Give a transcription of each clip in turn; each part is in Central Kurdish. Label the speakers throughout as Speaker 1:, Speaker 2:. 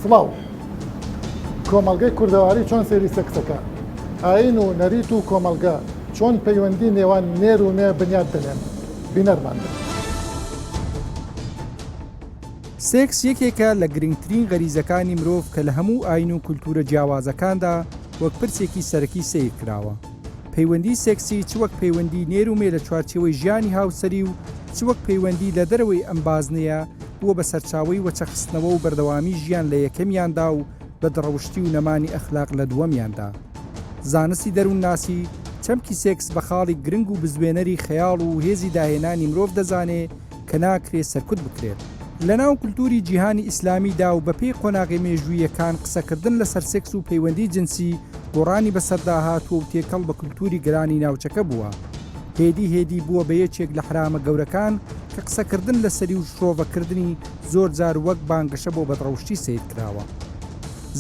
Speaker 1: سڵاو. کۆمەڵگەی کوردەواری چۆن سەیری سێکسەکە؟ ئایین و نەریت و کۆمەڵگە چۆن پەیوەندی نێوان نێر و مێ بنیات دەنێن؟ بینەرمان بن.
Speaker 2: سێکس یەکێکە لە گرنگترین غەریزەکانی مرۆڤ کە لە هەموو ئایین و کولتوورە جیاوازەکاندا وەک پرسێکی سەرەکی سەیر کراوە. پەیوەندی سێکسی چ وەک پەیوەندی نێر و مێ لە چوارچێوەی ژیانی هاوسەری و چ وەک پەیوەندی لە دەرەوەی ئەم بازنەیە بووە بە سەرچاوەی وەچەخستنەوە و بەردەوامی ژیان لە یەکەمیاندا و بەدڕەوشتی و نەمانی ئەخلاق لە دووەمیاندا. زانستی دەروونناسی چەمکی سێکس بە خاڵی گرنگ و بزوێنەری خەیاڵ و هێزی داهێنانی مرۆڤ دەزانێ کە ناکرێ سەرکوت بکرێت. لەناو کولتووری جیهانی ئیسلامیدا و بەپێی قۆناغە مێژووییەکان قسەکردن لەسەر سێکس و پەیوەندی جنسی گۆڕانی بەسەردا هاتووە و تێکەڵ بە کولتووری گەلانی ناوچەکە بووە. هێدی هێدی بووە بە یەکێک لە حەرامە گەورەکان کە قسەکردن لەسەری و شرۆڤەکردنی زۆر جار وەک بانگەشە بۆ بەدڕەوشتی سەیر کراوە.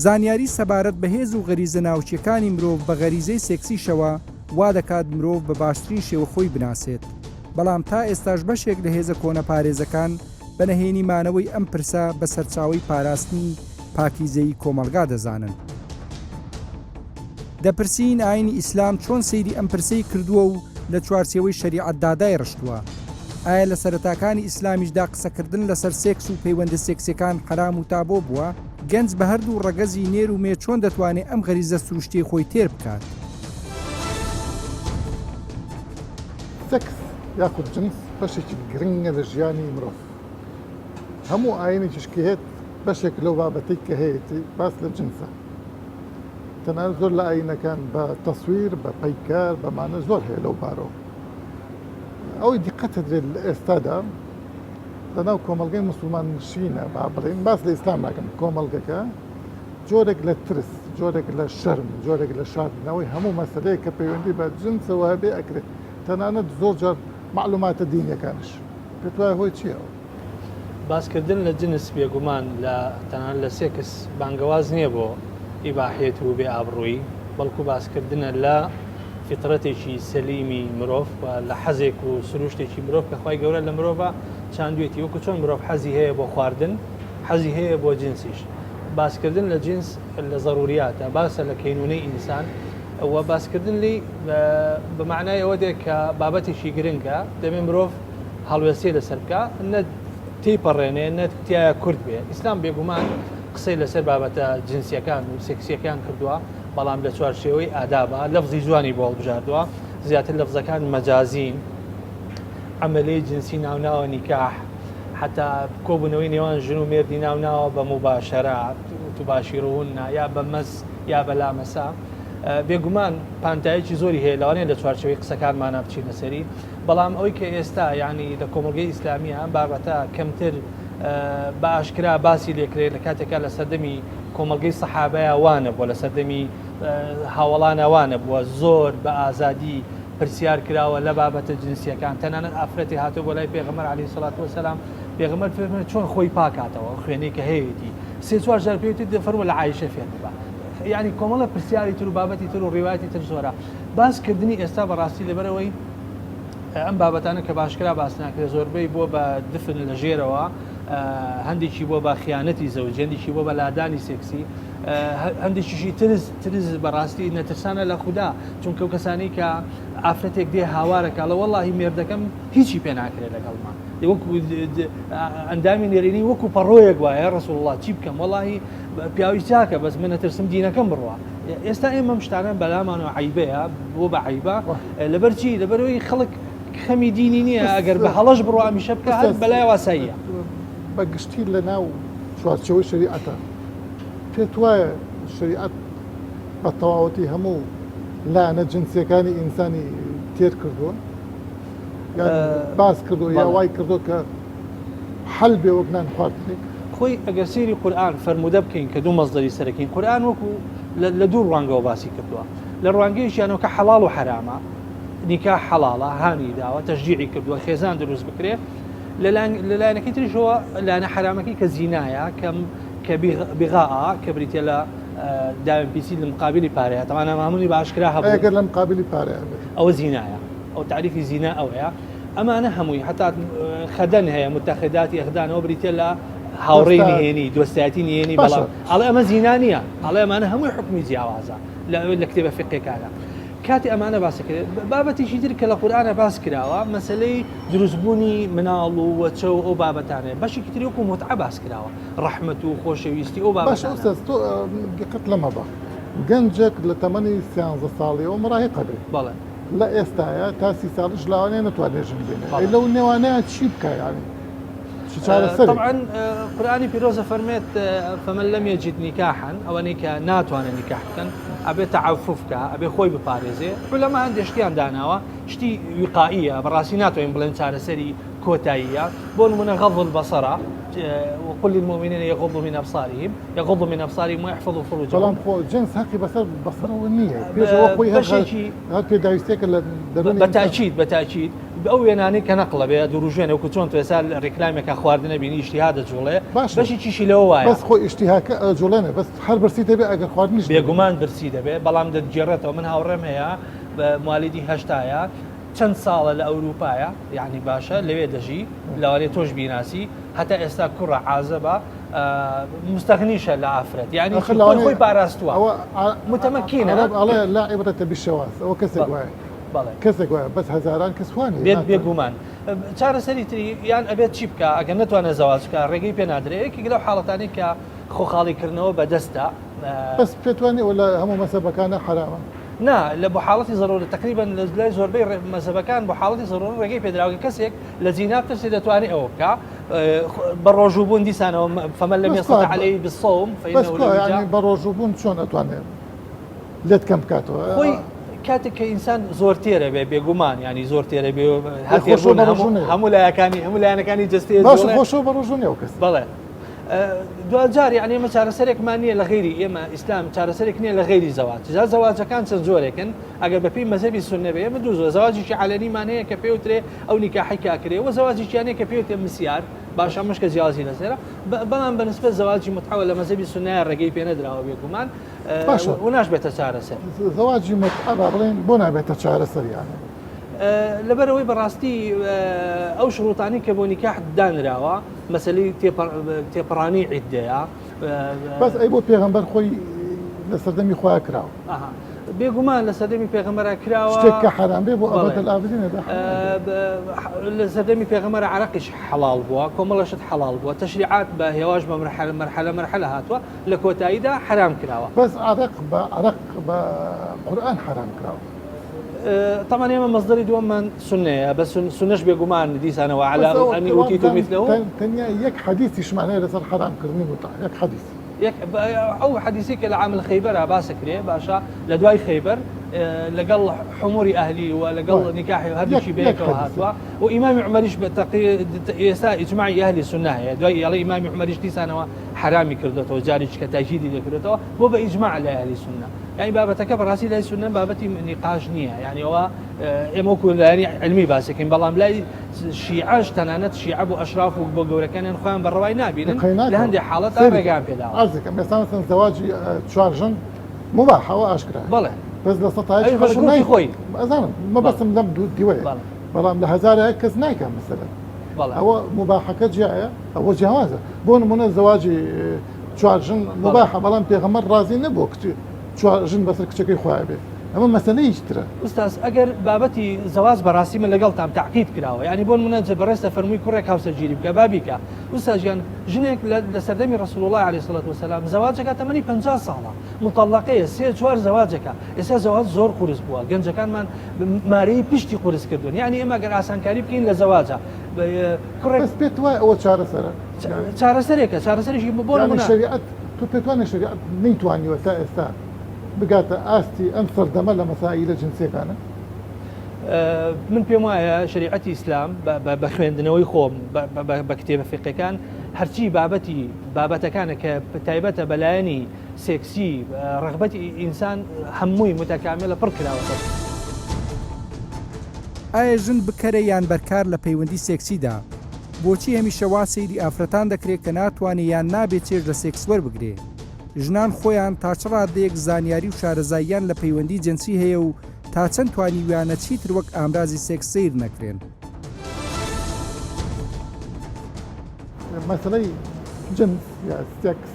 Speaker 2: زانیاری سەبارەت بە هێز و غەریزە ناوکییەکانی مرۆڤ بە غەریزەی سێکسیشەوە وا دەکات مرۆڤ بە باشترین شێوە خۆی بناسێت. بەڵام تا ئێستاش بەشێک لە هێزە کۆنەپارێزەکان بە نەهێنی مانەوەی ئەم پرسە بە سەرچاوەی پاراستنی پاکیزەیی کۆمەڵگا دەزانن. دەپرسین ئاینی ئیسلام چۆن سەیری ئەم پرسەی کردووە و لە چوارچێوەی شەریعەتدا دایڕشتووە؟ ئایا لە سەرەتاکانی ئیسلامیشدا قسەکردن لەسەر سێکس و پەیوەندە سێکسیەکان حەرام و تابۆ بووە؟ گەنج بە هەردوو ڕەگەزی نێر و مێ چۆن دەتوانێ ئەم غەریزە سروشتیەی خۆی تێر بکات؟
Speaker 1: سێکس یاخود جنس بەشێکی گرنگە لە ژیانی مرۆڤ. هەموو ئاینێکیش کە هێت بەشێک لەو بابەتەی کە هەیەتی باس لە جنسە. تەنانەت زۆر لە ئاینەکان بە تەسویر، بە پەیکەر، بە مانە زۆر هەیە لەو بارەوە. ئەوەی دیقەت دەدرێت لە ئێستادا لەناو کۆمەڵگەی موسڵمان نشینە با بڵێین باس لە ئیسلام ناکەم کۆمەڵگەکە جۆرێک لە ترس، جۆرێک لە شەرم، جۆرێک لە شاردنەوەی هەموو مەسەلەیەک کە پەیوەندی بە جنسەوە هەبێ ئەکرێت، تەنانەت زۆر جار مەعلوماتە دینیەکانیش. پێت وایە هۆی چییە ئەوە؟
Speaker 3: باسکردن لە جنس بێگومان لە تەنانەت لە سێکس بانگەواز نییە بۆ ئیباحیەت و بێ ئابڕوویی، بەڵکو باسکردنە لە فیترەتێکی سەلیمی مرۆڤ و لە حەزێک و سروشتێکی مرۆڤ کە خوای گەورە لە مرۆڤا چاندوێتی، وەکو چۆن مرۆڤ حەزی هەیە بۆ خواردن حەزی هەیە بۆ جنسیش. باسکردن لە جنس لە زەروریاتە، باسە لە کەینونەی ئینسان و باسکردن لێی بە مەعنای ئەوە دێت کە بابەتێکی گرنگە دەبێ مرۆڤ هەڵوێستەی لەسەر بکا نە تێیپەڕێنێ نە تیایا کورت بێ. ئیسلام بێگومان قسەی لەسەر بابەتە جنسیەکان و سێکسیەکان کردووە، بەڵام لە چوارچێوەی ئادابە لەفزی جوانی بۆ هەڵبژاردووە، زیاتر لەفزەکان مەجازین، عەمەلەی جنسی ناوناوە نیکاح، حەتا کۆبوونەوەی نێوان ژن و مێردی ناوناوە بە موباشەرە، تباشیروهن، یا بە مەس یا بە لامەسە. بێگومان پانتایەکی زۆری هەیە، لەوانەیە لە چوارچێوەی قسەکانمانا بچینە سەری، بەڵام ئەوەی کە ئێستا یانی لە کۆمەڵگەی ئیسلامییە ئەم بابەتە کەمتر بە ئاشکرا باسی لێکرێت لە کاتێکا لە سەردەمی کۆمەڵگەی سەحابەیا وا نەبووە، لە سەردەمی هاوەڵانا وا نەبووە، زۆر بە ئازادی پرسیار کراوە لە بابەتە جنسیەکان، تەنانەت ئافرەتێ هاتووە بۆ لای پێغەمبەر علیە سڵات وسلام، پێغەمبەر فەرمووی چۆن خۆی پاکاتەوە ئەو خوێنەی کە هەیەتی، سێ چوار جار پێی وتی فەرموو لە عایشە فێر ببە. یعنی کۆمەڵە پرسیاری تر و بابەتی تر و ڕیوایەتی تر زۆرە. باس کردنی ئێستا بەڕاستی لەبەرئەوەی ئەم بابەتانە کە باشکرا باس ناکرێت زۆربەی بووە بە دفن لە ژێرەوە، هەندێکی بووە بە خیانەتی زەوجی، هەندێکی بووە بە لادانی سێکسی، هەندێکیشی ترس ترس بەڕاستی نەترسانە لە خودا، چونکە ئەو کەسانەی کە ئافرەتێک دێ هاوارەکە ئەڵێ وەڵاهی مێردەکەم هیچی پێ ناکرێت لەگەڵما، وەکو ئەندامی نێرینەی وەکو پەڕۆیەک وایە ڕەسوڵ اللە چی بکەم وەڵاهی پیاوی چاکە بەس من ئەترسم دینەکەم بڕوا. ئێستا ئێمە ئەم شتانە بەلامانەوە عەیبەیە بۆ بە عەیبە لەبەر چی لەبەرەوەی خەڵک خەمی دینی نییە ئەگەر بە هەڵەش بڕوا ئەمیشە بکە هەر بەلای واساییە.
Speaker 1: بە گشتی لە ناو چوارچێوەی شەریعەتە پێت وایە شەریعەت بە تەواوەتی هەموو لایەنە جنسیەکانی ئینسانی تێر کردووە یان باس کردووە یا وای کردووە کە حەل بێ وەک نان خواردنێک؟
Speaker 3: خۆی ئەگەر سەیری قورئان فەرموودە بکەین کە دوو مەسدەری سەرەکین قورئان وەکو لە دوو ڕوانگەوە باسی کردووە لە ڕوانگەیەکیانەوە کە حەڵاڵ و حەرامە نیکاح حەڵاڵە هانی داوە تەشجیعی کردووە خێزان دروست بکرێ لە لایەنەکەی تریشەوە لایەنە حەرامەکەی کە زینایە کەم کە بیغاء کە بریتە لە داوێن پیسی لە مقابلی پارەیە تەوان ئەمە هەمووی بە ئاشکرا هەبوو
Speaker 1: ئەگەر لە مقابلی پارەیە بێت
Speaker 3: ئەوە زینایە ئەو تەعریفی زینا ئەوەیە ئەمانە هەمووی حتا خەدەن هەیە متەخداتی ئەخدانەوە بریتە لە هاوڕێی نهێنی دۆستایەتی نهێنی بەڵام ئەڵێ ئەمە زینا نییە ئەڵێ ئەمانە هەمووی حکومی جیاوازە لە کتێبە فقێکانە کاتی ئەمانە باسەکرێت بابەتێکی تر کە لە قورئانە باس کراوە مەسلەی دروستبوونی مناڵ و وەچە و ئەو بابەتانەیە بەشێکی تری وەکو متعە باس کراوە ڕەحمەت و خۆشەویستی ئەو بابەتانە.
Speaker 1: باشە ئوستاز تۆ دیقەت لەمە بە گەنجێک لە تەمەنی سیانزە ساڵیەوە مراهیقە بێ
Speaker 3: بەڵێ.
Speaker 1: لە ئێستایا تا سی ساڵیش لاوانەیە نەتوانێ ژن بێنێ ئەی لەو نێوانەیا چی بکا یانی چ چارەسەرێک؟
Speaker 3: طبعا قورئانی پیرۆز ئەفەرموێت فمن لم یجد نکاحا ئەوانەی کە ناتوانن نیکاح بکەن ئەبێ تەعەفوف کا ئەبێ خۆی بپارێزێ عولەما هەندێ شتیان داناوە شتی وقائیە بەڕاستی ناتوانین بڵێن چارەسەری کۆتاییە بۆ نمونە غض البصر وقل للمؤمنین یغضوا من ابصارهم یغضوا من ابصارهم ويحفظوا فروجهم
Speaker 1: بەڵام خۆ جنس هەقی بەسەر بەسەرەوە نییە پێشەوە خۆی هەر
Speaker 3: بەشێکی
Speaker 1: هەر پێداویستێکە لە دەروونی
Speaker 3: بە تاکید بە تاکید ئەو وێنانەی کە نەقڵە بێ دوروژێنە وەکو چۆن تۆ ئێستا ڕیکلامێکە خواردنە بینی ئیشتیها دەجوڵێ
Speaker 1: باشە
Speaker 3: بەشێکیشی لەوە وایە
Speaker 1: بەس خۆ ئیشتیهاکە ئەجوڵێنێ بەس هەر برسی دەبێ ئەگەر خواردنیش نەبێ.
Speaker 3: بێگومان برسی دەبێ بەڵام دەتگێڕێتەوە من هاوڕێم هەیە موالیدی هەشتایە چەند ساڵە لە ئەوروپایە یعنی باشە لەوێ دەژی لەوانەیە تۆش بیناسی هەتا ئێستا کوڕە عازەبە مستەغنیشە لە ئافرەت یعنی خۆی خۆی پاراستووە متمەکینە
Speaker 1: عەرەب ئەڵێ لا عبرة بالشواذ ئەوە کەسێک وایە کەسێک وایە بەس هەزاران کەس وا نییە
Speaker 3: بێت بێگومان چارەسەری تری یان ئەبێت چی بکە ئەگەر نتوانێت زەواج بکە ڕێگەی پێ نادرێ یەکێک لەو حاڵەتانی کە خۆخاڵیکردنەوە بەدەستە.
Speaker 1: بەس پێت وا نییە لە هەموو مەزهەبەکانە حەرامە؟
Speaker 3: نا لە بۆ حاڵەتی زەرورە تەقریبەن لە لای زۆربەی مەزهەبەکان بۆ حاڵەتی زەرورە ڕێگەی پێدراوە کە کەسێک لە زینا بترسێ دەتوانێ ئەوە بکا بە ڕۆژوو بوون دیسانەوە فمن لم يستطع عليه بالصوم
Speaker 1: فإنه له وجاء یعنی بە ڕۆژوو بوون چۆن ئەتوانێ لێت کەم بکاتەوە؟
Speaker 3: خۆی کاتێک کە ئینسان زۆر تێرە بێ بێگومان ینی زۆر تێرە بێ هەر تێربوون هەموو لایەکانی هەموو لایەنەکانی جەستەی
Speaker 1: باشە خۆشەوە بە ڕۆژوو نییە ئەو کەسە
Speaker 3: بەڵێ دواجار یعنی ئێمە چارەسەرێکمان نییە لە غەیری ئێمە ئیسلام چارەسەرێک نییە لە غەیری زەواج جا زەواجەکان چەند جۆرێکن ئەگەر بەپێی مەزهەبی سوننە بێ ئێمە دوو زۆر زەواجێکی عەلەنیمان هەیە کە پێوترێ ئەو نیکاحەی کە ئەکرێ و زەواجێکیان هەیە کە پێوترێ مسیار باشە ئەمەش کە جیاوازی لەسەرە بەڵام بە نسبەت زەواجی متعەوە لە مەزهەبی سوننەیە ڕێگەی پێ نەدراوە بێگومان
Speaker 1: باشە
Speaker 3: و ناشبێتە چارەسەر.
Speaker 1: زەواجی متعە با بڵێین بۆ نابێتە چارەسەر یانە؟
Speaker 3: لەبەرئەوەی بەڕاستی ئەو شروتانەی کە بۆ نیکاح دانراوە مەسەلەی تێپەڕانی عیددەیە.
Speaker 1: بەس ئەی بۆ پێغەمبەر خۆی لە سەردەمی خۆیا کراوە؟
Speaker 3: بێگومان لە سەردەمی پێغەمبەرا کراوە.
Speaker 1: شتێک کە حەرام بێ بۆ ئەبەدەل ئابدین ئەبێ
Speaker 3: لە سەردەمی پێغەمبەرا عەرەقیش حەڵاڵ بووە، کۆمەڵە شت حەڵاڵ بووە، تەشریعات بە هێواش بە مەرحەلە مەرحەلە مەرحەلە هاتووە، لە کۆتاییدا حەرام کراوە.
Speaker 1: بەس عەرەق بە عەرەق بە قورئان حەرام کراوە.
Speaker 3: طبعا ئێمە مەصدەری دووەممان سوننەیە، بەس سوننەش بێگومان دیسانەوە علی انی اوتیت مثله.
Speaker 1: تەنیا یەک حەدیسیشمان هەیە لەسەر حەرامکردنی متعە، یەک حەدیس.
Speaker 3: یەک ئەو حەدیسەی کە لە عام الخەیبەرا باس ئەکرێ باشە لە دوای خەیبەر لەگەڵ حموری ئەهلی و لەگەڵ نیکاحی هەردووکی بەیەکەوە هاتووە و ئیمامی عومەریش بە ئێستا ئیجماعی ئەهلی سوننە هەیە دوای ئەڵێ ئیمامی عومەریش دیسانەوە حەرامی کردۆتەوە جارێکی کە تاکیدی لێ کردۆتەوە بۆ بە ئیجماع لای ئەهلی سوننە. یانی بابەتەکە بەڕاستی لای سوننە بابەتی نیقاش نییە یانی ئەوە ئێمە وەکو لایەنی علمی باسەکەین بەڵام لای شیعەش تەنانەت شیعە بۆ ئەشراف و بۆ گەورەکانیان خۆیان بە ڕەوای نابینن لە هەندێک حاڵەت ڕێگەیان پێداوە
Speaker 1: عەرزەکەم ئێستا مەسەن زەواجی چوار ژن مباح ئەوە ئاشکرا
Speaker 3: بەڵێ
Speaker 1: بەس لە سەتایش
Speaker 3: خەڵک خۆی
Speaker 1: ئەزانم مەبەستم لەم دوو دیوەیە بەڵام لە هەزارە کەس نایکا مەسەلەن ئەوە مباحەکە جیایە ئەوە جیاوازە بۆ نمونە زەواجی چوار ژن مباحە بەڵام پێغەمبەر ڕازی نەبووە کچ چوار ژن بەسەر کچەکەی خۆیا بێ ئەمە مەسەلەیەکی ترە.
Speaker 3: ئوستاز ئەگەر بابەتی زەواج بەڕاستی من لەگەڵتام تەعقید کراوە یانی بۆ نمونە بەڕێزتە فەرمووی کوڕێک هاوسەرگیری بکە با بیکا ئوستاز گیان ژنێک لە سەردەمی رسول اللە علیە الصلوة والسلام زەواجەکە تەمەنی 50 ساڵە مطلقەیە سێ چوار زەواجەکە ئێستا زەواج زۆر قورس بووە گەنجەکانمان مارەی پشتی قورس کردوون یانی ئێمە گەر ئاسانکاری بکەین لە زەواجە
Speaker 1: کوڕێک بەس پێت وایە ئەوە چارەسەرە؟
Speaker 3: چارەسەرێکە چارەسەرێکی بۆ
Speaker 1: یانی شەریعەت تۆ پێت وانیە شەریعەت نەیتوانیوە تا ئێستا بگاتە ئاستی ئەم سەردەمە لە مەسائیلە جنسیەکانە؟
Speaker 3: من پێم وایە شەریعەتی ئیسلام بە خوێندنەوەی خۆم بە کتێبە فیقەکان هەرچی بابەتی بابەتەکانە کە تایبەتە بەلایەنی سێکسی ڕغبەتی ئینسان هەمووی متەکاملە پڕ کراوەتەوە.
Speaker 2: ئایا ژن بکەرە یان بەرکار لە پەیوەندی سێکسیدا؟ بۆچی هەمیشە وا سەیری ئافرەتان دەکرێ کە ناتوانێ یان نابێ چێژ لە سێکس وەربگرێ؟ ژنان خۆیان تا چ ڕادەیەک زانیاری و شارەزاییان لە پەیوەندی جنسی هەیە و تا چەند توانیویانە چیتر وەک ئامرازی سێکس سەیر نەکرێن؟
Speaker 1: مەسەلەی. جنس یا سێکس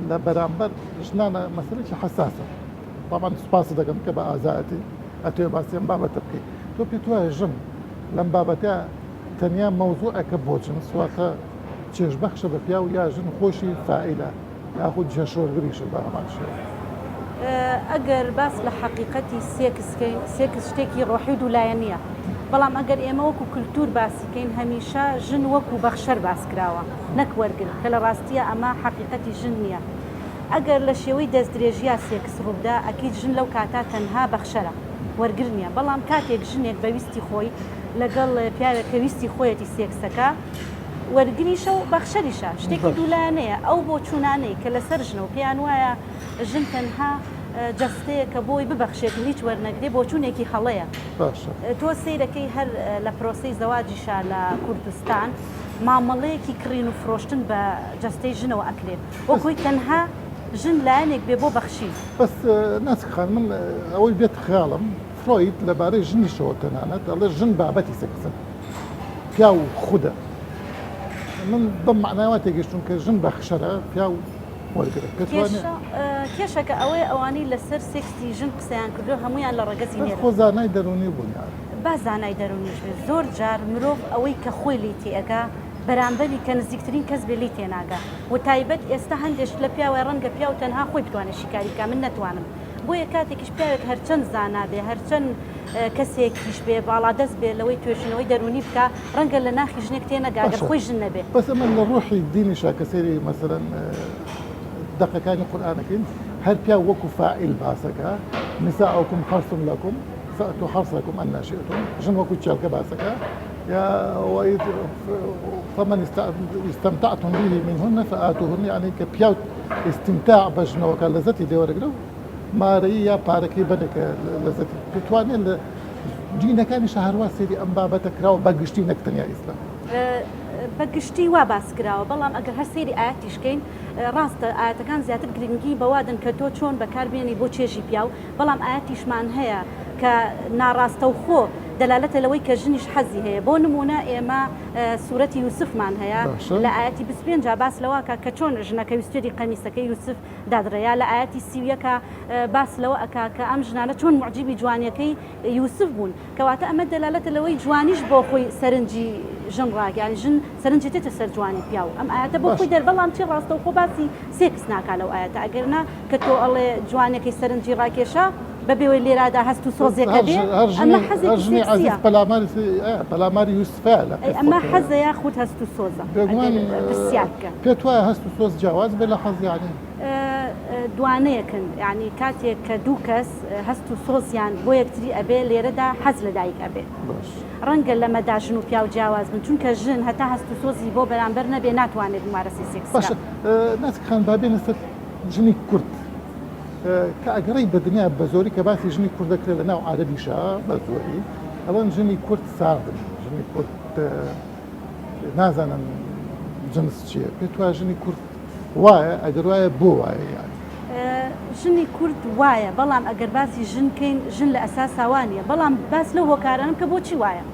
Speaker 1: لە بەرامبەر ژنانە مەسەلەکی حەساسە تاوان سوپاست دەکەم کە بە ئازایەتی ئەتوێ باسی ئەم بابەتە بکەیت تۆ پێت وایە ژن لەم بابەتە تەنیا مەوزوعێکە بۆ جنس واتە چێژبەخشە بە پیاو یا ژن خۆشی فاعلە یاخود جێشۆرگریشە بە هەمان شێوە؟
Speaker 4: ئەگەر باس لە حەقیقەتی سێکس کەین، سێکس شتێکی ڕۆحی و دوولایەنییە. بەڵام ئەگەر ئێمە وەکو کلتور باسی کەین، هەمیشە ژن وەکو بەخشەر باس کراوە نەک وەرگر، کە لە ڕاستییا ئەمە حەقیقەتی ژن نییە. ئەگەر لە شێوەی دەستدرێژییا سێکس ڕووبدا، ئەکید ژن لەو کاتە تەنها بەخشەرە، وەرگر نییە. بەڵام کاتێک ژنێک بە ویستی خۆی لەگەڵ پیاوێک کە ویستی خۆیەتی سێکسەکە، وەرگریشە و بەخشەریشە، شتێکی دوولایەنەیە. ئەو بۆچوونانەی کە لەسەر ژنە و پێیان وایە ژن تەنها جەستەیەکە بۆی ببەخشێت و هیچ وەرنەگرێ، بۆچوونێکی هەڵەیە. تۆ سەیرەکەی هەر لە پرۆسەی زەواجیشا لە کوردستان مامەڵەیەکی کڕین و فرۆشتن بە جەستەی ژنەوە ئەکرێ، وەک ئەوەی تەنها ژن لایەنێک بێ بۆ بەخشین.
Speaker 1: بەس ناسک خان من ئەوەی بێتە خەیاڵم فرۆید لەبارەی ژنیشەوە تەنانەت ئەڵێ ژن بابەتی سێکسە. پیاو خودە. من بەم مەعنایە وا تێگەیشتووم کە ژن بەخشەرە، پیاو وەرگرە. پێت وا نییە؟
Speaker 4: کێشەکە ئەوەیە ئەوانەی لەسەر سێکسی ژن قسەیان کردووە هەموویان لە ڕەگەزی
Speaker 1: بەس
Speaker 4: نێرن.
Speaker 1: خۆ زانای دەروونی بوون یار.
Speaker 4: با زانای دەروونیش بێت زۆر جار مرۆڤ ئەوەی کە خۆی لێی تێئەگا بەرامبەری کە نزیکترین کەس بێ لێی تێناگا و تایبەت ئێستا هەندێ شت لە پیاوە ڕەنگە پیاو تەنها خۆی بتوانێ شیکاری بکا من نەتوانم بۆیە کاتێکیش پیاوێک هەرچەند زانا بێ هەرچەند کەسێکیش بێ باڵادەست بێ لەوەی توێژینەوەی دەروونی بکا ڕەنگە لە ناخی ژنێک تێنەگا گەر
Speaker 1: باشە
Speaker 4: خۆی ژن نەبێ.
Speaker 1: بەس ئەمە لە ڕۆحی دینیشا کە سەیری مەسەلەن دەقەکانی قورئان ئەکەین هەر پیاو وەکو فاعیل باسەکا نساؤکم حرث لکم فأتوا حرثکم أنی شئتم ژن وەکو کێڵگە باسەکا یا فمن استمتعتم به منهن فآتوهن یعنی کە پیاو استمتاع بە ژنەوەکە لەزەتی لێوەرەگرە و مارەیی یا پارەکەی بەنێ کە لەزەتی بتوانێت لە دینەکانیشا هەروا سەیری ئەم بابەتە کراوە بە گشتی نەک تەنیا ئیسلام.
Speaker 4: بە گشتی وا باس کراوە بەڵام ئەگەر هەر سەیری ئایەتیش کەین ڕاستە ئایەتەکان زیاتر گرنگی بەوە دەن کە تۆ چۆن بەکار بێنی بۆ چێژی پیاو بەڵام ئایەتیشمان هەیە کە ناڕاستەوخۆ دەلالەتە لەوەی کە ژنیش حەزی هەیە بۆ نمونە ئێمە سورەتی یوسفمان هەیە لە ئایەتی 25 باس لەوە کە چۆن ژنەکە ویستێتی قەمیسەکەی یوسف دادڕێ یا لە ئایەتی 31 باس لەوە ئەکا کە ئەم ژنانە چۆن موعجیبی جوانیەکەی یوسف بوون کەواتە ئەمە دەلالەتە لەوەی جوانیش بۆ خۆی سەرنجی ژن ڕاک یانی ژن سەرنجی دێتە سەر جوانی پیاو ئەم ئایەتە بۆ خۆی دەر بەڵام چی ڕاستەوخۆ باسی سێکس ناکا لەو ئایەتە ئەگەر نا کە تۆ ئەڵێ جوانەکەی سەرنجی ڕاکێشا بەبێ وەی لێرادا هەست و سۆزێکە بێ ئەمە حەزێکی سێکسیە
Speaker 1: پەلاماری یوسفە لە
Speaker 4: ئەی ئەمە حەزە یاخود هەست و سۆزە
Speaker 1: بێگومان
Speaker 4: پرسیار بکە
Speaker 1: پێت وایە هەست و سۆز جیاواز بێ لە حەز یانی؟
Speaker 4: دوانەیەکن یانی کاتێک کە دوو کەس هەست و سۆزیان بۆ یەکتری ئەبێ لێرەدا حەز لە دایک ئەبێ ڕەنگە لەمەدا ژن و پیاو جیاواز بن چونکە ژن هەتا هەست و سۆزی بۆ بەرامبەر نەبێ ناتوانێت ممارەسەی سێکس بکات.
Speaker 1: باشە ناسک خان با بێینە سەر ژنی کورد کە ئەگەڕێی بە دنیا بە زۆری کە باسی ژنی کورد دەکرێت لە ناو عەرەبیشا بە زۆری ئەڵێن ژنی کورد ساردن ژنی کورد نازانن جنس چییە پێت وایە ژنی کورد وایە ئەگەر وایە بۆ وایە یانی؟
Speaker 4: ژنی کورد وایە بەڵام ئەگەر باسی ژن کەین ژن لە ئەساسا وا نییە بەڵام باس لەو هۆکارانە بکە بۆچی وایە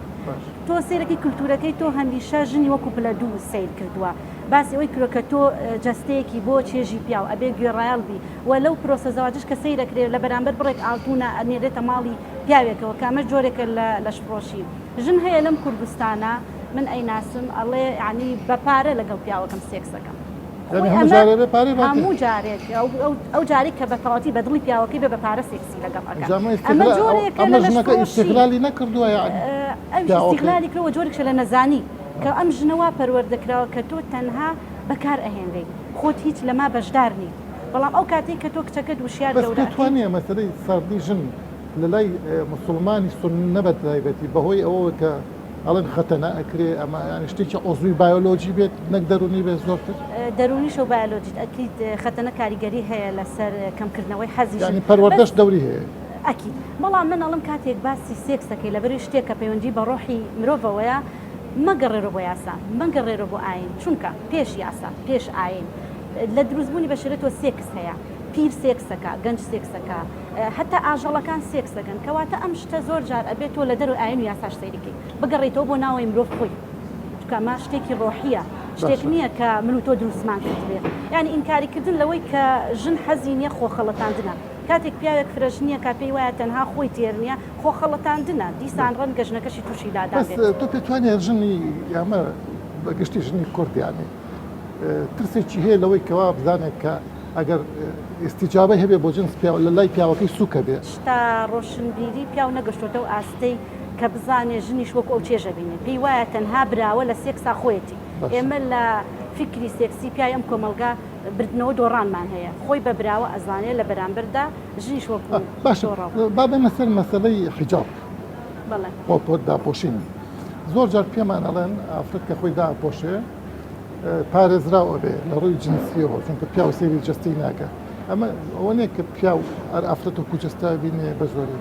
Speaker 4: تۆ سەیرەکەی کلتورەکەی تۆ هەمیشە ژنی وەکو پلە دوو سەیر کردووە باسی ئەوەی کردوە کە تۆ جەستەیەکی بۆ چێژی پیاو ئەبێ گوێڕایەڵ بی و لەو پرۆسە زەواجەش کە سەیرەکرێ لە بەرامبەر بڕێک ئاڵتونە ئەنێرێتە ماڵی پیاوێکەوە کە ئەمەش جۆرێکە لە لەشفرۆشی ژن هەیە لەم کوردستانە من ئەیناسم ئەڵێ یانی بە پارە لەگەڵ پیاوەکەم سێکس ئەکەم
Speaker 1: یانی هەموو جارێ بێ پارەی باتێ؟
Speaker 4: هەموو جارێک ئەو جارێک کە بە تەواوەتی بە دڵی پیاوەکەی بێ بە پارە سێکسی لەگەڵ ئەکا
Speaker 1: جا ئەمە
Speaker 4: ئەمە
Speaker 1: ئیستغلال
Speaker 4: جۆرێکە
Speaker 1: ئەمە
Speaker 4: لە
Speaker 1: ژنەکە
Speaker 4: لەشفرۆشی
Speaker 1: ئیستغلالی نەکردووە یانی
Speaker 4: ئەویش
Speaker 1: پیاوەکەی
Speaker 4: ئیستغلالی کردووە جۆرێکشە لە نەزانی کە ئەم ژنە وا پەروەردە کراوە کە تۆ تەنها بەکار ئەهێنرێی خۆت هیچ لەما بەشدار نیت بەڵام ئەو کاتەی کە تۆ کچەکەت وشیار
Speaker 1: بەس
Speaker 4: گەورە
Speaker 1: پێت
Speaker 4: ئەکەی.
Speaker 1: وانییە مەسەلەی ساردی ژن لە لای موسڵمانی سوننە بە تایبەتی بەهۆی ئەوەوە کە ئەڵێن خەتەنە ئەکرێ ئەمە یانی شتێکی عوزوی بایۆلۆجی بێت نەک دەروونی بێت زۆرتر؟
Speaker 4: دەروونیشە و بایۆلۆجیت ئەکید خەتەنە کاریگەری هەیە لەسەر کەمکردنەوەی حەزی ژن
Speaker 1: یانی پەروەردەش
Speaker 4: بەس
Speaker 1: دەوری هەیە.
Speaker 4: ئەکید بەڵام من ئەڵێم کاتێک باسی سێکس ئەکەی لەبەرئەوەی شتێک کە پەیوەندی بە ڕۆحی مرۆڤەوەیە مەگەڕێرۆ بۆ یاسا مەگەڕێرۆ بۆ ئایین چونکە پێش یاسا پێش ئایین لە دروستبوونی بەشەرێتەوە سێکس هەیە پیر سێکس ئەکا گەنج سێکس ئەکا هەتا ئاژەڵەکان سێکس ئەکەن کەواتە ئەم شتە زۆر جار ئەبێت تۆ لە دەرەوەی ئایین و یاساش سەیری کەی بگەڕێیتەوە بۆ ناوەوەی مرۆڤ خۆی چونکە ئەمە شتێکی ڕۆحیە. شتێک نییە کە من و تۆ دروستمان کردبێ. یانی ئینکاری کردن لەوەی کە ژن حەزی نییە خۆخەڵەتاندنە. کاتێک پیاوێک فرەژنییەکە پێی وایە تەنها خۆی تێر نییە، خۆخەڵەتاندنە. دیسان ڕەنگە ژنەکەشی تووشی لادان
Speaker 1: بەس
Speaker 4: بێت.
Speaker 1: تۆ پێت وانیە ژنی ئێمە بە گشتی ژنی کورد یانی ترسێکی هەیە لەوەی کەوا بزانێت کە ئەگەر ئیستیجابەی هەبێ بۆ جنس پیاو لە لای پیاوەکەی سووکە بێ؟
Speaker 4: شتا ڕۆشنبیری پیاو نەگەشتۆتە ئەو ئاستەی کە بزانێ ژنیش وەکو ئەو چێژ ئەبینێ. پێی وایە تەنها براوە لە سێکسا خۆیەتی. ئێمە لە فیکری سێکسی پیاوی ئەم کۆمەڵگا بردنەوە دۆڕانمان هەیە. خۆی بە براوە ئەزانێ لە بەرامبەردا ژنیش وەکو
Speaker 1: باشە
Speaker 4: دۆڕاو.
Speaker 1: با بێمە سەر مەسەلەی حیجاب.
Speaker 4: بەڵێ.
Speaker 1: خۆ داپۆشین. زۆر جار پێمان ئەڵێن ئافرەت کە خۆی دائەپۆشێ پارێزراو ئەبێ لە ڕووی جنسیەوە چونکە پیاو سەیری جەستەی ناکا. ئەمە ئەوە نییە کە پیاو هەر ئافرەت وەکو جەستە بینێ بە زۆری.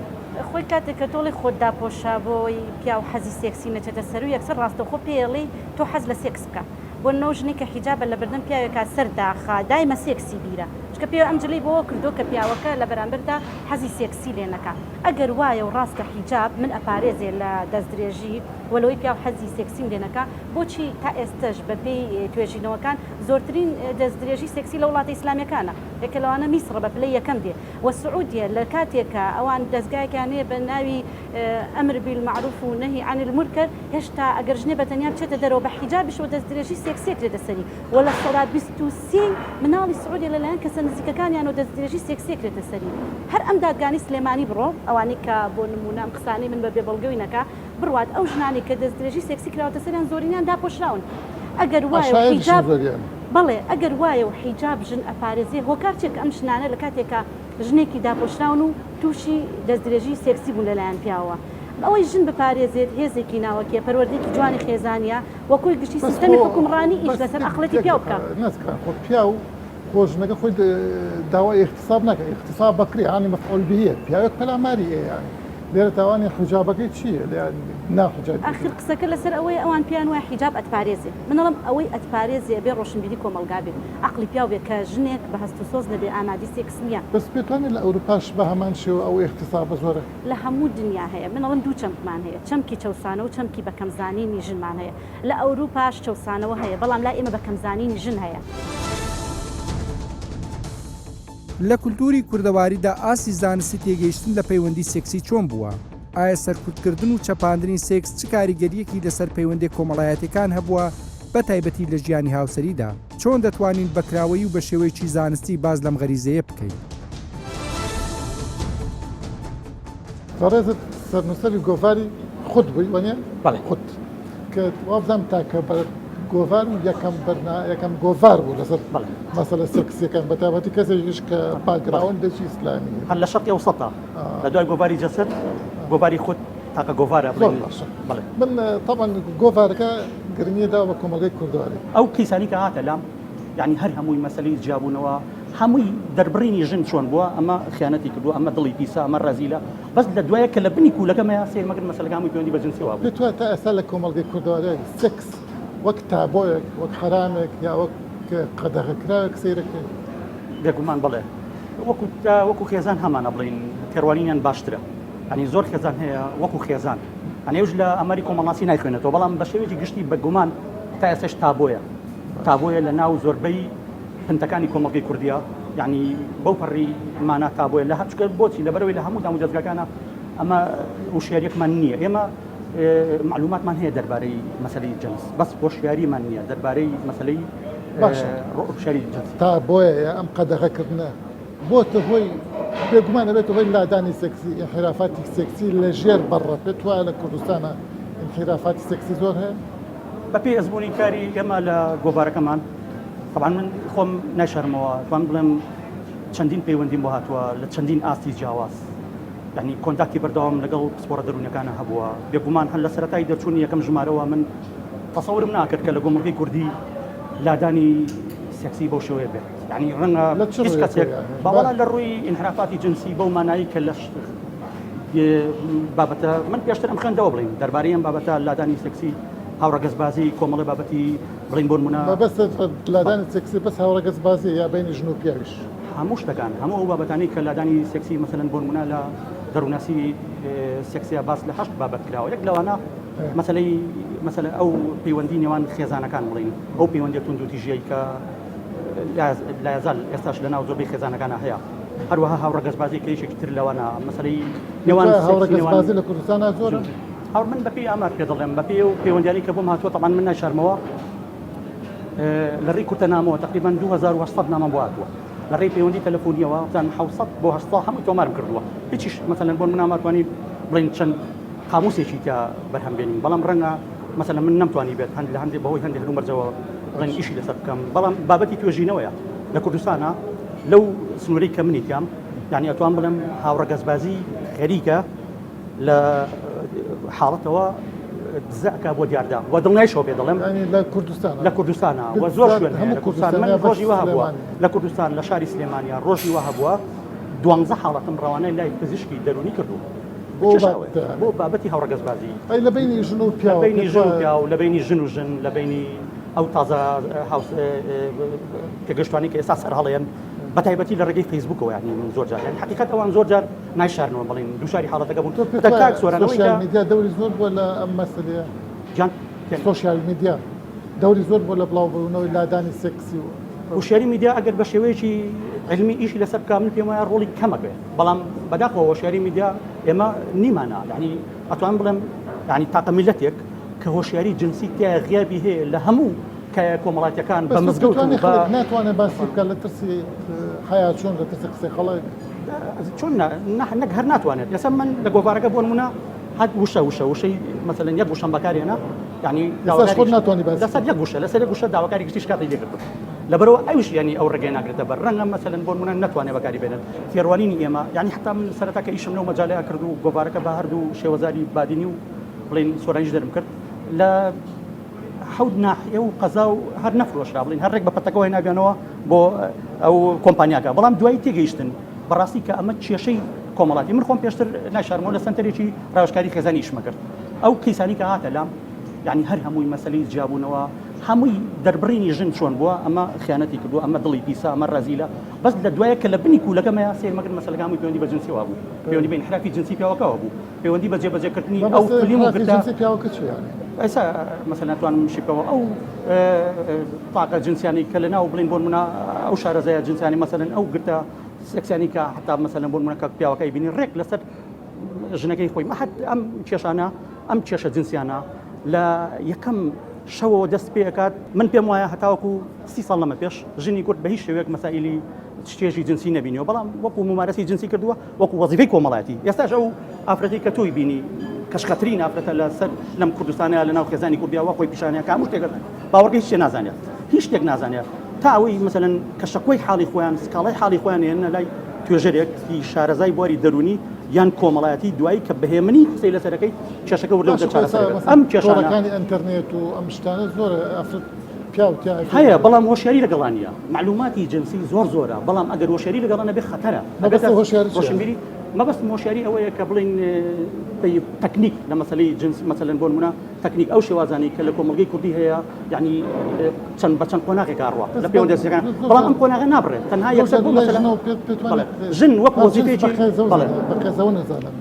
Speaker 4: خۆی کاتێک کە تۆڵی خۆت داپۆشە بۆی پیاو حەزی سێکسی نەچێتە سەرو یەکسەر ڕاستەوخۆ پێی ئەڵێی تۆ حەز لە سێکس بکە بۆ نمونە ئەو ژنەی کە حیجابە لەبەردەم پیاوێکا سەر داخا دایمە سێکسی بیرە چونکە پێی ئەم جلەی بۆوە کردوە کە پیاوەکە لە بەرامبەردا حەزی سێکسی لێ نەکا ئەگەر وایە و ڕاستە حیجاب من ئەپارێزێ لە دەستدرێژی و لەوەی پیاو حەزی سێکسیم لێ نەکا بۆچی تا ئێستەش بە پێی توێژینەوەکان زۆرترین دەستدرێژی سێکسی لە وڵاتە ئیسلامیەکانە یەکە لەوانە میسڕە بە پلەی یەکەم دێ و سعودیە لە کاتێکا ئەوان دەزگایەکیان هەیە بە ناوی امر بالمعروف و نهی عن المنکر هێشتا ئەگەر ژنێ بە تەنیا بچێتە دەرەوە بە حیجابیشەوە دەستدرێژی سێکسی ئەکرێتە سەری و 23% ی مناڵی سعودیە لەلایەن کەسە نزیکەکانیانەوە دەستدرێژی سێکسی ئەکرێتە سەری هەر ئەم دادگانەی سلێمانی بڕۆ ئەوانەی کە بۆ نمونە ئەم قسانەی من بە بێ بەڵگەوی نەکا بڕوات ئەو ژنانەی کە دەستدرێژی سێکسی کراوەتە سەریان زۆرینەیان داپۆشراون ئەگەر وایە و حیجاب بەڵێ ئەگەر وایە و حیجاب ژن ئەپارێزێ هۆکار چیە کە ئەم ژنانە لە کاتێکا ژنێکی داپۆشراون و تووشی دەستدرێژی سێکسی بوون لەلایەن پیاوەوە ئەوەی ژن بپارێزێت هێزێکی ناوەکیە پەروەردەیەکی جوانی خێزانیە و کۆی گشتی سیستەمی حوکمڕانی ئیش لەسەر ئەقڵێتی پیاو بکا.
Speaker 1: نەزکران خۆ پیاو خۆ ژنەکە خۆی داوای ئیغتیساب ناکا ئیغتیساب بەکرێ یانی مەفعول بهیە پیاوێک پەلاماری ئەیە یانی لێرە تاوانی حیجابەکەی چییە لێیان ناحیجابی
Speaker 4: ئاخر قسەکە لەسەر ئەوەیە ئەوان پێیان وایە حیجاب ئەتپارێزێ من ئەڵێم ئەوەی ئەتپارێزێ ئەبێ ڕۆشنبیری کۆمەڵگا بێ عەقڵی پیاو بێ کە ژنێک بە هەست و سۆز نەبێ ئامادەی سێکس نییە.
Speaker 1: بەس پێتوانیە لە ئەوروپاش بە هەمان شێوە ئەو ئیغتیسابە زۆرە؟
Speaker 4: لە هەموو دنیا هەیە من ئەڵێم دوو چەمکمان هەیە چەمکی چەوسانەوە و چەمکی بە کەم زانینی ژنمان هەیە لە ئەوروپاش چەوسانەوە هەیە بەڵام لای ئێمە بە کەم زانینی ژن هەیە.
Speaker 2: لە کولتووری کوردەواریدا ئاستی زانستی تێگەیشتن لە پەیوەندی سێکسی چۆن بووە؟ ئایا سەرکوتکردن و چەپاندنی سێکس چ کاریگەرییەکی لەسەر پەیوەندیە کۆمەڵایەتیەکان هەبووە بە تایبەتی لە ژیانی هاوسەریدا؟ چۆن دەتوانین بە کراوەیی و بە شێوەیەکی زانستی باس لەم غەریزەیە بکەین؟
Speaker 1: بەڕێزت سەرنووسەری گۆڤاری خود بووی وەنیە؟
Speaker 5: بەڵێ.
Speaker 1: خود کە وابزانم تاکە بەر گۆڤار و یەکەم بەرنا یەکەم گۆڤار بوو لەسەر
Speaker 5: بەڵێ.
Speaker 1: مەسەلە سێکسیەکان بە تایبەتی کەسێکیش کە باکگراوندێکی ئیسلامی هەیە.
Speaker 5: هەر لە شەرقی ئەوسەتە لە دوای گۆڤاری جەسەد گۆڤاری خود تاکە گۆڤارە
Speaker 1: زۆر باشە.
Speaker 5: بەڵێ.
Speaker 1: من تەبعەن گۆڤارەکە گرنگی داوە بە کۆمەڵگەی کوردەواری.
Speaker 5: ئەو کەیسانەی کە هاتە لام یانی هەر هەمووی مەسەلەی جیابوونەوە هەمووی دەربڕینی ژن چۆن بووە ئەمە خیانەتی کردووە ئەمە دڵی پیسە ئەمە ڕەزیلە بەس لە دوایە کە لە بنی کوولەکەمەیە سەیر مەکرد مەسەلەکە هەمووی پەیوەندی بە جنسیەوە بوو.
Speaker 1: پێت وایە تا ئێستا لە کۆمەڵگەی کوردەواریا سێکس وەک تابۆیەک، وەک حەرامێک یا وەک قەدەغەکراوێک سەیرەکرێت؟
Speaker 5: بێگومان بەڵێ. وەکو وەکو خێزان هەمانە بڵێین تێڕوانینیان باشترە. یانی زۆر خێزان هەیە وەکو خێزان یانی ئەوش لە ئاماری کۆمەڵناسی نایخوێنێتەوە بەڵام بە شێوەیەکی گشتی بە گومان تا ئێستاش تابۆیە تابۆیە لە ناو زۆربەی پنتەکانی کۆمەڵگەی کوردیە یعنی بەو پەڕی مانا تابۆیە لە هەر چکە بۆچی لەبەرەوەی لە هەموو دامودەزگاکانە ئەمە وشیاریەکمان نییە ئێمە معلوماتمان هەیە دەربارەی مەسەلەی جنس بەس هۆشیاریمان نییە دەربارەی مەسەلەی
Speaker 1: باشە
Speaker 5: هۆشیاری جنسی
Speaker 1: تا بۆیە ئەم قەدەغەکردنە بۆتە هۆی بێگومان ئەبێتە هۆی لادانی سێکسی ئینحیرافاتی سێکسی لە ژێر بەڕە پێت وایە لە کوردستانە ئینحیرافاتی سێکسی زۆر هەیە؟
Speaker 5: بەپێی ئەزموونی کاری ئێمە لە گۆڤارەکەمان تەبعەن من خۆم نایشارمەوە توانم بڵێم چەندین پەیوەندیم بۆ هاتووە لە چەندین ئاستی جیاواز یعنی contact ی بەردەوام لەگەڵ پسپۆڕە دەروونیەکانە هەبووە بێگومان هەر لە سەرەتای دەرچوونی یەکەم ژمارەوە من تەسەورم ناکرد کە لە گۆمەڵگەی کوردی لادانی سێکسی بەو شێوەیە بێت یعنی ڕەنگە
Speaker 1: لە چ
Speaker 5: هیچ
Speaker 1: ڕوویەکەوە
Speaker 5: کەسێک
Speaker 1: یعنی؟
Speaker 5: باوەڵا لە ڕووی ئینحرافاتی جنسی بەو مانایی کە لە بابەتە من پێشتر ئەم خوێندەوە بڵین دەربارەی ئەم بابەتە لادانی سێکسی هاوڕەگەزبازی کۆمەڵی بابەتی بڵین بۆ نمونە
Speaker 1: مەبەستت لادانی سێکسی بەس هاوڕەگەزبازی یا بینی ژن و پیاویش؟
Speaker 5: هەموو شتەکان هەموو ئەو بابەتانەی کە لادانی سێکسی مەسەلەن بۆ نمونە لە دەروونناسی سێکسیا باس لە هەشت بابەت کراوە یەک لەوانە. مەسەلەی مەسەلە ئەو پەیوەندی نێوان خێزانەکان بڵین ئەو پەیوەندی توندوتیژیەی کە لایەزال ئێستاش لە ناو زۆربەی خێزانەکانە هەیە هەروەها هاوڕەگەزبازی کە یەکێکی تر لەوانە مەسەلەی نێوان
Speaker 1: هاوڕەگەزبازی لە کوردستانە زۆرە
Speaker 5: هاو من بەپێی ئامار پێ دەڵێم بەپێی ئەو پەیوەندیانی کە بۆم هاتووە تەبعەن من نایشارمەوە لە ڕێی کورتە نامەوە تقریبا 2800 نامەم بۆ هاتووە لە ڕێی پەیوەندی تەلەفۆنیەوە بزانم 700 بۆ 800 هەمووی تۆمارم کردووە هیچیش مەسەلەن بۆ من ناماتوانی بڵین چەند قاموسێکی تیا بەرهەم بێنین بەڵام ڕەنگە مەسەلەن من نەمتوانی بێت هەند لە هەندێک بەهۆی هەندێک هەلومەرجەوە بڵێن ئیشی لەسەر بکەم بەڵام بابەتی توێژینەوەیە لە کوردستانە لەو سنوورەی کە منی تیام یعنی ئەتوان بڵێم هاوڕەگەزبازی خەریکە لە حاڵەتەوە دزەکە بۆ دیاردا و دڵنیایشەوە پێ دەڵێم
Speaker 1: لە کوردستان
Speaker 5: لە کوردستانە و زۆر شوێن هەموو کوردستان من ڕۆژی وە هەبووە لە کوردستان لە شاری سلێمانیا ڕۆژی وە هەبووە دوانزە حاڵەتم ڕەوانەی لای پزیشکی دەرونی کردووە بۆ بابەتی هاوڕەگەزبازی.
Speaker 1: ئەی لە بەینی ژن و پیاو؟
Speaker 5: لە بەینی ژن و پیاو، لە بەینی ژن و ژن، لە بەینی ئەو تازە هاوس پێگەشتوانەی کە ئێستا سەرهەڵێن بە تایبەتی لە ڕێگەی فەیسبووکەوە یانی من زۆر جار یانی حەقیقەت ئەوان زۆر جار نایشارنەوە بڵین دووشاری حاڵەتەکە بوون
Speaker 1: تۆ پێت وایە سۆشیال میدیا دەوری زۆر بووە لە ئەم مەسەلەیە؟
Speaker 5: گیان
Speaker 1: سۆشیال میدیا دەوری زۆر بووە لە بڵاوبوونەوەی لادانی سێکسی و
Speaker 5: هۆشیاری میدیا ئەگەر بە شێوەیەکی عیلمی ئیشی لەسەر بکا من پێم وایە ڕۆڵی کەمە بێ بەڵام بەداخەوە هۆشیاری میدیا ئێمە نیمانە یعنی ئەتوانم بڵێم یعنی تاقە میلەتێک کە هۆشیاری جنسی تیا غیابی هەیە لە هەموو کایە کۆمەڵاتیەکان بە مزگەوت و بە
Speaker 1: ناتوانێت باسی بکات لە ترسی حیا چۆن لە ترسی قسەی خەڵک
Speaker 5: چۆن نەک هەر ناتوانێت ئێستا من لە گۆڤارەکە بۆ نمونە هەر وشە وشە وشەی مەسەلەن یەک وشەم بەکارهێنا یعنی
Speaker 1: خۆت ناتوانانی باس
Speaker 5: لەسەر یەک وشە لەسەر یەک وشە داواکاری گشتی شکاتی لێکردم لەبەرەوە ئەوش ینی ئەو ڕێگەی ناگرێتە بەر ڕەنگە مەسەلەن بۆ نمونە نەتوانێت بەکاری بێنێت تێڕوانینی ئێمە یعنی حتا من سەرەتا کە ئیشم لەو مەجالەیە کرد و گۆڤارەکە بە هەردوو شێوەزاری بادینی و بڵین سۆرانیش دەرم کرد لە حەوت ناحیە و قەزا و هەر نەفرۆشرا بڵین هەر ڕێک بە پەتەکەەوە هێنابیانەوە بۆ ئەو کۆمپانیاکە بەڵام دوایی تێگەیشتن بەڕاستی کە ئەمە کێشەی کۆمەڵاتی من خۆم پێشتر ناشارمەوە لە سەنتەرێکی ڕاوێژکاری خێزانی ئیشمە کرد ئەو کەیسانی کە هاتە لام یعنی هەر هەمووی مەسەلەی جیابوونەوە هەمووی دەربڕینی ژن چۆن بووە ئەمە خیانەتی کردووە ئەمە دڵی پیسە ئەمە ڕەزیلە بەس لە دوایە کە لە بنی کوولەکەمەیە سەیرمەکرد مەسەلەکە هەمووی پەیوەندی بە جنسیەوە بوو پەیوەندی بە ئینحرافی جنسی پیاوەکەوە بوو پەیوەندی بە جێبەجێکردنی ئەو فلیم و گرتە
Speaker 1: جنسی پیاوەکە چییە یعنی؟
Speaker 5: ئێستا مەسەلەن ئەتوانم شی بکەمەوە ئەو تاقە جنسیانەی کە لە ناو بڵین بۆ نمونە ئەو شارەزایە جنسیانی مەسەلەن ئەو گرتە سێکسیانی کە حتا مەسەلەن بۆ نمونە کە پیاوەکەی بینی ڕێک لەسەر ژنەکەی خۆی مەحەد ئەم کێشانە ئەم کێشە جنسیانە لە یەکەم شەوەوە دەست پێ ئەکات من پێم وایە هەتاوەکو سی ساڵ لەمە پێش ژنی کورد بە هیچ شێوەیەک مەسائلی چێژی جنسی نەبینیوە بەڵام وەکو ممارەسی جنسی کردووە وەکو وەزیفەی کۆمەڵایەتی ئێستاش ئەو ئافرەتی کە تۆی بینی کەشخەترین ئافرەتە لەسەر لەم کوردستانە لە ناو خێزانی کوردیا وە خۆی پیشانەیە کە هەموو شتێک باوەڕکە هیچ شتێک نازانێت هیچ شتێک نازانێت تا ئەوەی مەسەلەن کە شەکوەی حاڵی خۆیان سکاڵای حاڵی خۆیان هێننە لای توێژەرێک ی شارەزای بواری دەروونی یان کۆمەڵایەتی دوایی کە بەهێمنی قسەی لەسەرەکەی کێشەکە وردە وردە چارەسەر دەبێت ئەم کێشانە
Speaker 1: تۆڕەکانی ئەنتەرنێت و ئەم شتانە زۆر ئافرەت پیاو تیا
Speaker 5: هەیە بەڵام هۆشیاری لەگەڵا نییە مەعلوماتی جنسی زۆر زۆرە بەڵام ئەگەر هۆشیاری لەگەڵا نەبێ خەتەرە
Speaker 1: مەبەستت هۆشیاری چییە؟
Speaker 5: ڕۆشنبیری مەبەستم هۆشیاری ئەوەیە کە بڵێین تەکنیک لە مەسەلەی جنس مەسەلەن بۆ نمونە تەکنیک ئەو شێوازانەی کە لە کۆمەڵگەی کوردی هەیە یعنی چەند بە چەند قۆناغێک ئەڕوا لە پەیوەندە جنسیەکان بەڵام ئەم قۆناغە نابڕێت تەنها یەکسەر بۆ مەسەلە ژن وەک وەزیفەیەکی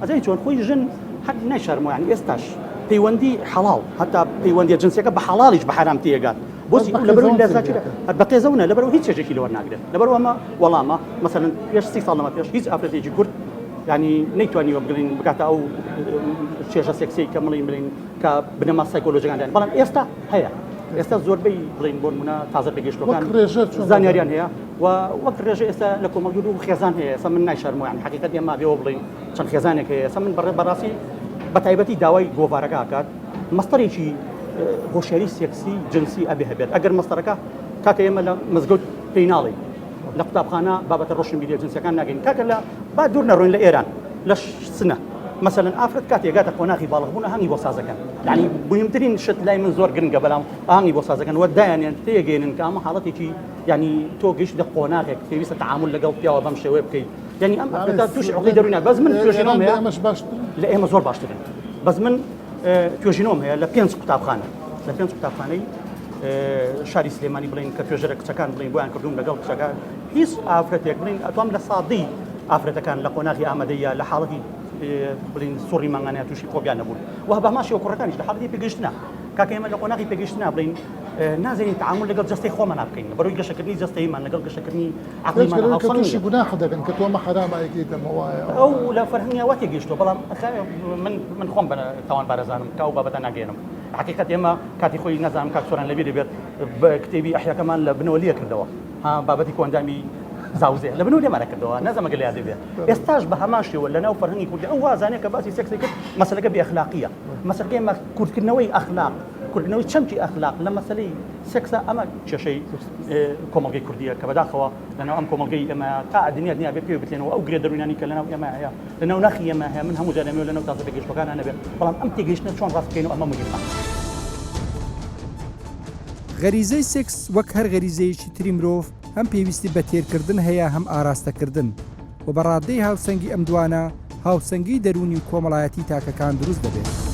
Speaker 5: ئەزانی چۆن خۆی ژن هەر نایشارمەوە یعنی ئێستاش پەیوەندی حەڵاڵ هەتا پەیوەندیە جنسیەکە بە حەڵاڵیش بە حەرام تێگات بۆچی لەبەرەوەی لە زاکرە هەر بە قێزەونە لەبەرەوە هیچ چێژێکی لەوەر ناگرێت لەبەرەوە ئەمە وەڵامە مەسەلەن پێش سی ساڵ لەمە پێش هیچ ئافرەتێکی کورد ینی نەیتوانیوە بگرین بگاتە ئەو چێژە سێکسیەی کە مڵین بڵین کە بنەما سایکۆلۆژیەکان دایان بەڵام ئێستا هەیە ئێستا زۆربەی بڵین بۆ نمونە تازە پێگەشتوەکان زانیاریان هەیە و وەک ڕێژە ئێستا لە کۆمەڵگە و خێزان هەیە ئێستا من نایشارمەوە یانی حەقیقەت ئێمە بێەوە بڵین چەند خێزانێک هەیە ئێستا من بەڕێ بەڕاستی بە تایبەتی داوای گۆڤارەکە ئەکات مەستەرێکی هۆشیاری سێکسی جنسی ئەبێ هەبێت ئەگەر مەستەرەکە کاکە ئێمە لە مزگەوت پێی ناڵێین لە قوتابخانە بابەتە ڕۆشنبیریە جنسیەکان ناگەین کاکە لە با دوور نەڕۆین لە ئێران لە سنە مەسەلەن ئافرەت کاتێ گاتە قۆناغی باڵغبوون ئاهەنگی بۆ سازەکەن یعنی مهمترین شت لای من زۆر گرنگە بەلام ئاهەنگی بۆ سازەکەن وە دایانێن تێگەێنن کە ئەمە حاڵەتێکی یعنی تۆ گەیشت لە قۆناغێک پێویستە تعامل لەگەڵ پیاوە بەم شێوەیە بکەیت یعنی ئەم ئافرەتە تووشی عقدەی دەروونی بەس من توێژینەوەم هەیە لە ئێمە زۆر باشترن بەس من توێژینەوەم هەیە لە پێنج قوتابخانە لە پێنج قوتابخانەی شاری سلێمانی بڵین کە توێژەرە کچەکان بڵین بۆیان کردوون لەگەڵ کچەکان هیچ ئافرەتێک بڵین ئەتوام لە سادەی ئافرەتەکان لە قۆناغی ئامادەیە لە حاڵەتی بڵین سوڕی مانگانە تووشی فۆبیا نەبوون و بە هەمان شێوە کوڕەکانیش لە حاڵەتی پێگەیشتنە کاکە ئێمە لە قۆناغی پێگەیشتنا بڵین نازانین تعامل لەگەڵ جەستەی خۆمان بکەین بەرەوەی گەشەکردنی جەستەیمان لەگەڵ گەشەکردنی عەقڵیمان
Speaker 1: هاوسەنگ تووشی گوناح دەبن کە تۆ ئەمە حەرامە ئەیکەیتە ئەمە وایە
Speaker 5: ئەو لە فەرهەنگیا وا تێگەیشتووە بەڵام من من خۆم بە تاوانبار ئەزانم کە ئەو بابەتە ناگەیەنم حەقیقەت ئێمە کاتی خۆی نازانم کاک سۆران لەبیری بێت بە کتێبی ئەحیاکەمان لە بنەوە لیە کردەوە ها بابەتی کۆئەندامی زاوزێ لە بنەوە لێمانە کردەوە نازانم ئەگەر لە یادت بێت ئێستاش بە هەمان شێوە لە ناو فەرهەنگی کوردی ئەو وازانەیە کە باسی سێکسی کرد مەسەلەکە بێ ئەخلاقیە مەسەلەکە ئێمە کورتکردنەوەی ئەخلاق کورتکردنەوەی چەمکی ئەخلاق لە مەسەلەی سێکسا ئەمە کێشەی کۆمەڵگەی کوردیە کە بەداخەوە لەناو ئەم کۆمەڵگەی ئێمە تا دنیا دنیا بێ پێوی بتلێنەوە ئەو گرێ دەروونانی کە لەناو ئێمە هەیە لەناو ناخی ئێمە هەیە من هەموو جار ئەمەوێ لەناو تازە پێگەیشتووەکانا نەبێ بەڵام ئەم تێگەیشتنە چۆن ڕاست بکەینەوە ئەمە موهیمە.
Speaker 2: غەریزەی سێکس وەک هەر غەریزەیەکی تری مرۆڤ هەم پێویستی بە تێرکردن هەیە هەم ئاراستەکردن و بە ڕادەی هاوسەنگی ئەم دوانە هاوسەنگی دەروونی و کۆمەڵایەتی تاکەکان دروست دەبێت.